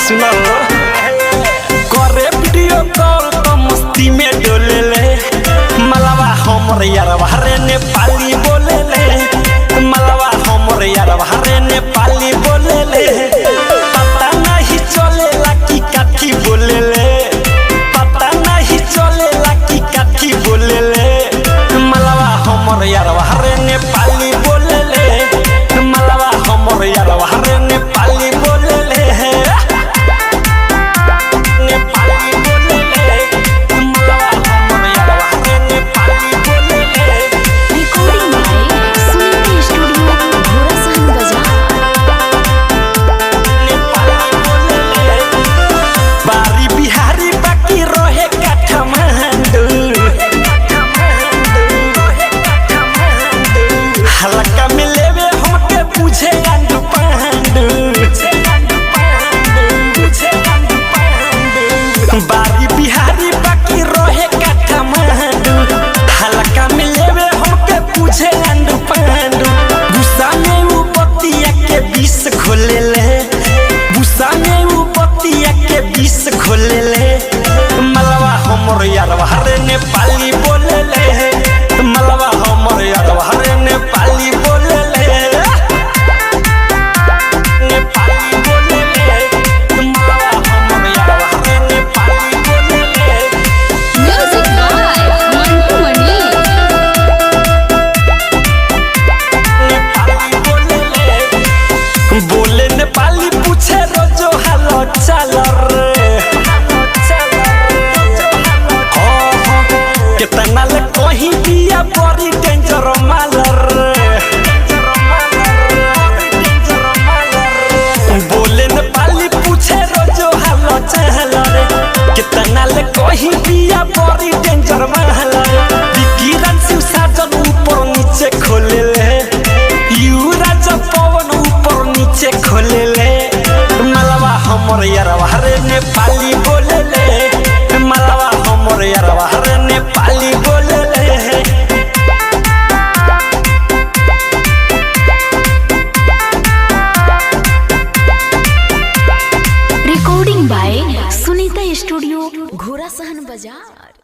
सुनो करे video call तो मस्ती में डोले ले मलवा हमर यारवा रे नेपाली बोले ले मलवा हमर यारवा रे नेपाली बोले ले पता नहीं चलेला की काठी बोले ले पता नहीं चलेला की काठी बोले ले मलवा हमर यारवा रे नेपाली बोले ले मलवा हमर यारवा रे नेपाली बोले ले नेपाली बोले ले मलवा हमर यारवा रे नेपाली बोले ले। Recording by Sunita studio, Ghorasahan बाजार। बारी बिहारी बाकी रहे काठमांडू हल्का में लेवे हमके पूछे आंडू पांडू बारी बिहारी बाकी रहे काठमांडू हल्का में लेवे हमके पूछे आंडू पांडू गुस्सा में उ बतिया के विष खोले ले गुस्सा में उ बतिया के विष खोले ले मलवा हमर यारवा रे नेपाली बोले ले मलवा हमर यारवा रे नेपाली बोले ले नेपाली बोले ले मलवा हमर यारवा रे नेपाली बोले ले। म्यूजिक बाय मंटू मनी। नेपाली बोले ले बोले नेपाली पूछे रोजो हालो चाल रे कितना ले कहीं दिया बड़ी डेंजर माल रे बोले नेपाली पूछे रोजो हालो चाल रे कितना ले कहीं दिया बड़ी डेंजर माल रे विकिरण शिव साजन ऊपर नीचे खोले ले युवराज पवन ऊपर नीचे खोले ले मलवा हमर यारवा रे नेपाली बोले ले मलवा हमर यारवा रे नेपाली बोले ले। Recording by Sunita studio, Ghorasahan बाजार।